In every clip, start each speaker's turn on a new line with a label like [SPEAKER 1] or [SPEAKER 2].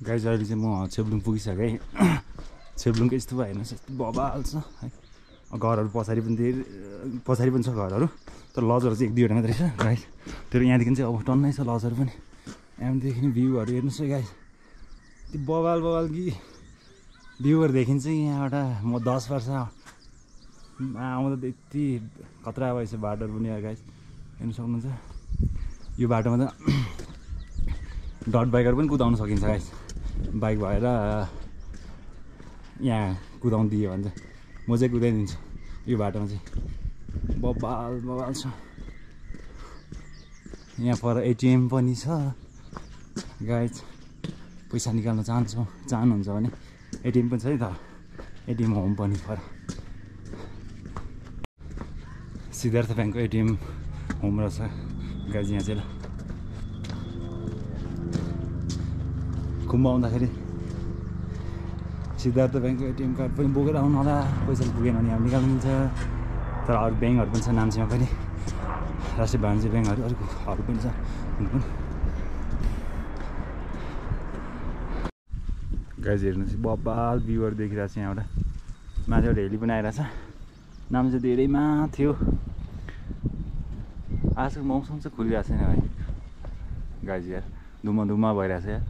[SPEAKER 1] Guys अहिले चाहिँ म छेब्लुङ पुगिसकेँ है। छेब्लुङको यस्तो भयो हेर्नुहोस्, यस्तो बबाल छ है। घरहरू पछाडि पनि छ घरहरू, तर लजहरू चाहिँ 1-2 वटा मात्रै छ गाइज। तर यहाँदेखि चाहिँ अब टन्नै छ लजहरू पनि। यहाँदेखि भ्यूहरू हेर्नुहोस् है गाइज, त्यो बबाल कि भ्यूहरू देखिन्छ यहाँबाट। म 10 वर्ष आउँदा त यति खतरा भएछ बाटोहरू पनि गाइज, हेर्नु सक्नुहुन्छ। यो बाटोमा त डट बाइकहरू पनि कुदाउन सकिन्छ गाइज। बाइक भएर यहाँ कुदाउनु दियो भने चाहिँ म चाहिँ कुदाइदिन्छु यो बाटोमा चाहिँ। बबाल छ। यहाँ पर एटिएम पनि छ गाइज। पैसा निकाल्न चाहनुहुन्छ भने एटिएम पनि छ है त। एटिएम होम पनि पर सिद्धार्थ ब्याङ्कको एटिएम होम रहेछ गाइज यहाँ चाहिँ। ल खुम्बा आउँदाखेरि सिद्धार्थ ब्याङ्कको एटिएम कार्ड पनि बोकेर आउनु होला। पैसा पुगेन भने अब निकाल्नु मिल्छ। तर अरू ब्याङ्कहरू पनि छ नाम्चीमा पनि, राष्ट्रिय वाणिज्य ब्याङ्कहरू अरू पनि छ। गाइज हेर्नुहोस्, बबाल भ्यूहरू देखिरहेको छ यहाँबाट। माथिबाट हेली पनि आइरहेछ। नाम्ची धेरैमा थियो। आजको मौसम चाहिँ खुलिरहेको छैन भाइ गाइज यार, धुम्म भइरहेछ यार।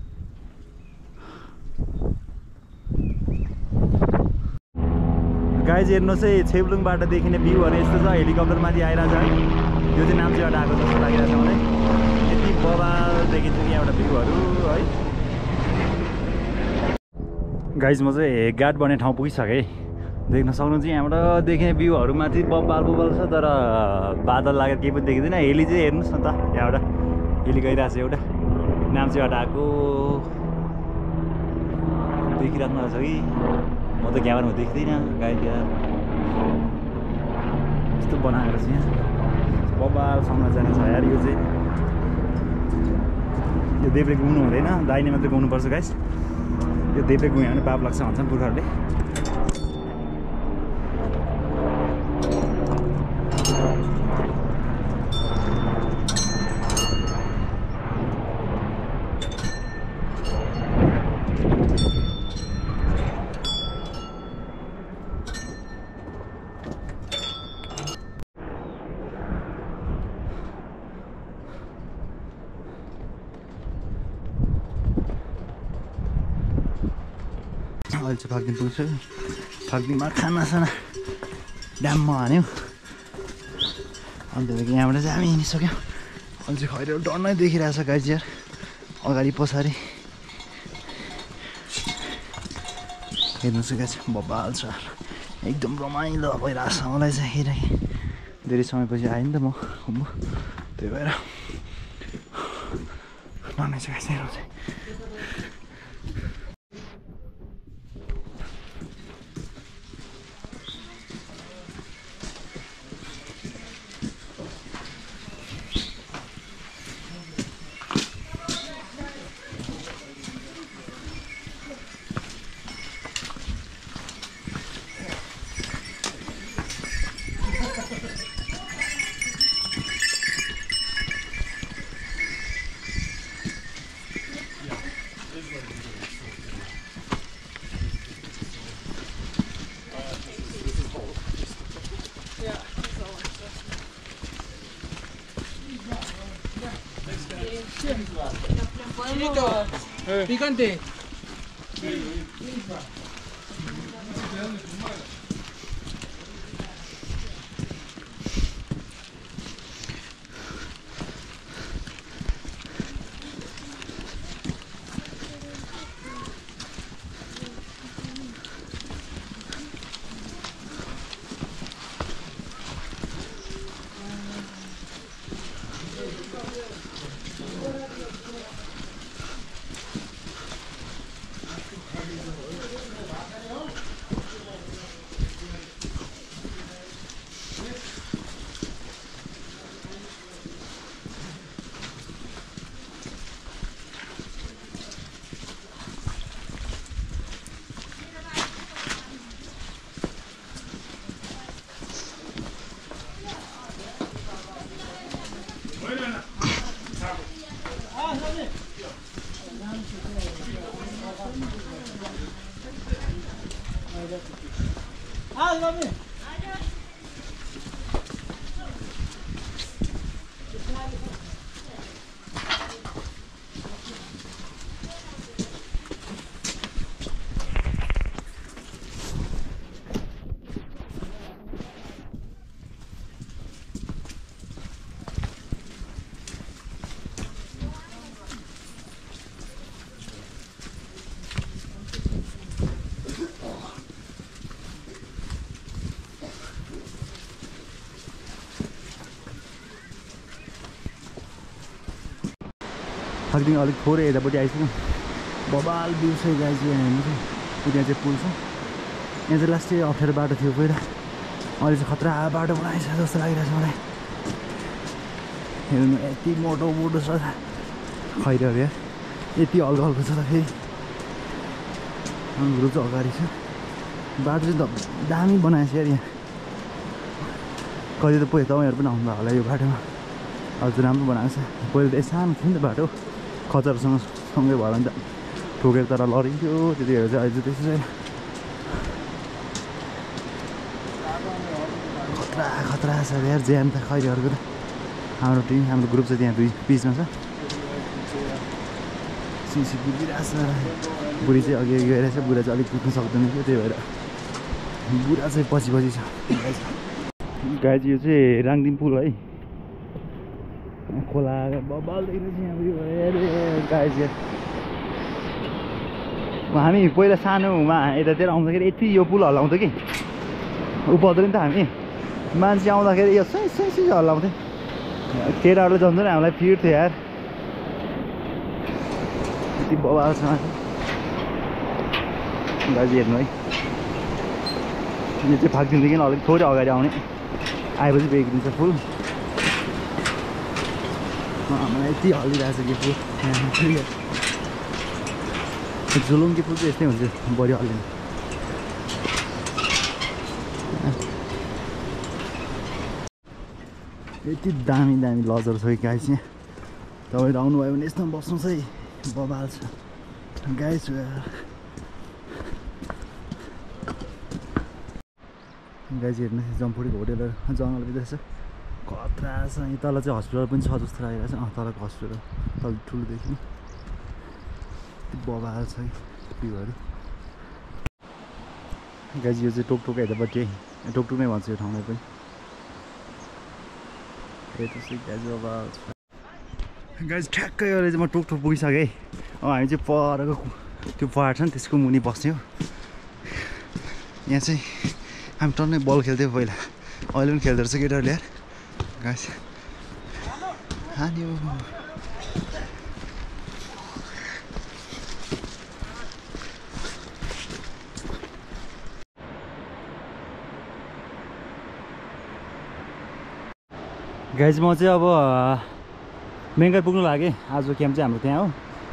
[SPEAKER 1] गाइज हेर्नुहोस् है, छेब्लुङबाट देखिने भ्यूहरू यस्तो छ। हेलिकप्टरमाथि आइरहेछ, त्यो चाहिँ नाम्चीबाट आएको जस्तो लागिरहेछ मलाई। यति बबाल देखिन्छ कि यहाँबाट भ्यूहरू है। गाइज म चाहिँ घाट भन्ने ठाउँ पुगिसकेँ। देख्न सक्नुहुन्छ यहाँबाट देखिने भ्यूहरूमाथि बबाल छ, तर बादल लागेर केही पनि देखिँदैन। हेली चाहिँ हेर्नुहोस् न त, यहाँबाट हेली गइरहेको छ एउटा, नाम्चीबाट आएको देखिराख्नु भएको छ कि। म त क्यामेरामा देख्दिनँ गाइज यार। यस्तो बनाएको छ यहाँ, बबाल संरचना छ यार। यो चाहिँ यो देब्रे घुम्नु हुँदैन, दाहिने मात्रै घुम्नुपर्छ गाइज। यो देब्रे घुम्यो भने पाप लाग्छ भन्छन् पुर्खाहरूले। अहिले चाहिँ फाक्दिङ पुग्छ। फाक्दिङमा खानासाना ड्याममा हान्यो। अन्त यहाँबाट चाहिँ हामी हिँडिसक्यौँ। अहिले चाहिँ खैरो डर नै देखिरहेछ गाइज यार, अगाडि पछाडि हेर्नुहोस् गाइज, बबाल छ। एकदम रमाइलो भइरहेछ मलाई चाहिँ हेरेँ। धेरै समयपछि आएँ नि त म, त्यही भएर डर छ गाइज हेर्नु चाहिँ।
[SPEAKER 2] Picante.
[SPEAKER 1] फाल्टिङ अलिक थोरै यतापट्टि आइसक्यौँ बबाल भ्यू छ गाइज यहाँ हेर्नु चाहिँ त्यहाँ चाहिँ पुल छ यहाँ चाहिँ लास्टै अप्ठ्यारो बाटो थियो पहिला अहिले चाहिँ खतरा बाटो बनाएछ जस्तो लागिरहेछ मलाई हेर्नु यति मोटो मोटो छ खैरोहरू यार यति हल्का हल्का छ त फेरि ग्रुप चाहिँ अगाडि छ बाटो चाहिँ दामी बनाएछ यार यहाँ कहिले त पहिला तपाईँहरू पनि आउनुभयो होला यो बाटोमा अझ राम्रो बनाएको छ पहिला त सानो थियो नि त बाटो खचरसँग सँगै भएर नि त ठोकेर तर लडिन्थ्यो त्यतिखेर चाहिँ अहिले त्यस्तो चाहिँ खतरा खतरा छ यार ज्याम त खैरीहरूको त हाम्रो टिम हाम्रो ग्रुप चाहिँ त्यहाँ दुई बिचमा छ सिसी बुझिरहेको छ बुढी चाहिँ अघि अघि गइरहेछ बुढा चाहिँ अलिक कुद्नु सक्दैन थियो त्यही भएर बुढा चाहिँ पछि पछि छ गाई यो चाहिँ राङदिम पुल है खोला बबाल देख्दैछ यहाँ गाई चाहिँ हामी पहिला सानोमा यतातिर आउँदाखेरि यति यो पुल हल्लाउँथ्यो कि उपाउँदैन नि त हामी मान्छे आउँदाखेरि यो सै हल्लाउँथ्यो केटाहरू जान्छ नि हामीलाई पिर थियो यार यति बबाल छ गाजी हेर्नु है यो चाहिँ फाक्दिनदेखि अलिक थोरै अगाडि आउने आएपछि बेगिदिन्छ फुल मलाई यति हल्लिरहेछ कि फुल झुलुङ्गे फुल चाहिँ यस्तै हुन्छ बढी हल्लिने यति दामी दामी लजहरू छ कि गाई चाहिँ तपाईँहरू आउनुभयो भने यस्तोमा बस्नुहोस् है बबाल छ गाई छु गाई चाहिँ हेर्नुहोस् जम्फुडीको होटेलहरू जङ्गलभित्र छ खतरा छ यहीँ तल चाहिँ हस्पिटल पनि छ जस्तो लागिरहेको छ तलको हस्पिटल तल ठुलो देखिने बबाल छ भ्यूहरू गाई यो चाहिँ टोकटोक हेर्दापट्टि टोकटोक नै भन्छ यो ठाउँलाई पनि गाइज ठ्याक्कै अहिले चाहिँ म टोकटोक पुगिसकेँ हामी चाहिँ परको त्यो पहाड छ नि त्यसको मुनि बस्ने हो यहाँ चाहिँ हामी टन्नै बल खेल्थ्यौँ पहिला अहिले पनि खेल्दो रहेछ केटाहरूले यार गाइज हान्यो गाइज म चाहिँ अब बेङ्गाल पुग्नु लागेँ आज क्याम्प चाहिँ हाम्रो त्यहाँ हो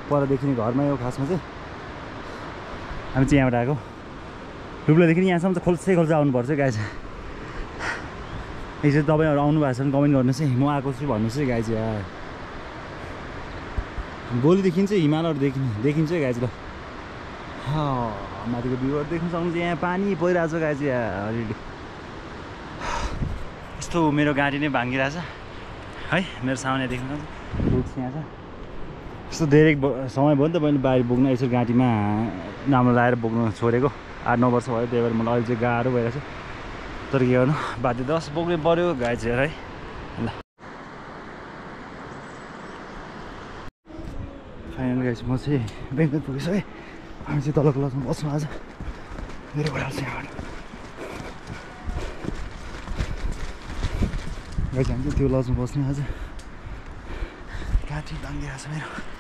[SPEAKER 1] पर देखिने घरमै हो खासमा चाहिँ हामी चाहिँ यहाँबाट आएको डुब्लादेखि यहाँसम्म चाहिँ खोल्छै खोल्छ आउनुपर्छ गाइज एकचोटि तपाईँहरू आउनु भएको छ भने कमेन्ट गर्नुहोस् है म आएको छु भन्नुहोस् है गाइज यार भोलिदेखि चाहिँ हिमालहरू देखिन्छ है गाइज ल माथिको भ्यूहरू देख्न सक्नुहुन्छ यहाँ पानी परिरहेको छ गाइज यहाँ अलिअलि यस्तो मेरो गाडी नै भाङ्गिरहेछ है मेरो सामान देख्नु रुट्स यहाँ छ यस्तो धेरै समय भयो नि त मैले बाहिर बोक्नु यसरी गाडीमा नाम्रो लाएर बोक्नु छोडेको 8-9 वर्ष भयो त्यही भएर मलाई अहिले चाहिँ गाह्रो भइरहेछ तर के गर्नु बाध्य दस बोक्नै पऱ्यो गाडी चाहिँ है ल फाइनल गाइस म चाहिँ बेङ्गल पुगिसकेँ हामी चाहिँ तलको लजमा बस्छौँ आज धेरै भइहाल्छ यहाँबाट गाइस हामी चाहिँ त्यो लजमा बस्ने आज काठी भाङ्गिरहेको छ मेरो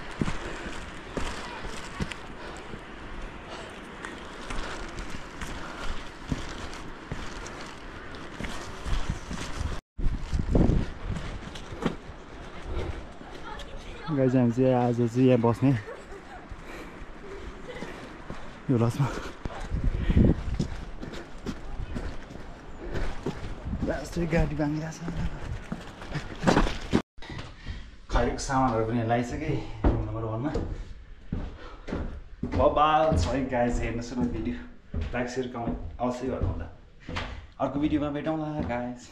[SPEAKER 1] गाइस हामी चाहिँ आज चाहिँ यहाँ बस्ने यो लजमा लास्टै गाडी भाङ्गिरहेको छ खाएको सामानहरू पनि लगाइसकेँ रुम नम्बर 1 मा बबाल छ है गाइस हेर्नुहोस् न भिडियो लाइक सेयर कमेन्ट अवश्य गर्नु होला अर्को भिडियोमा भेटौँला गाइस।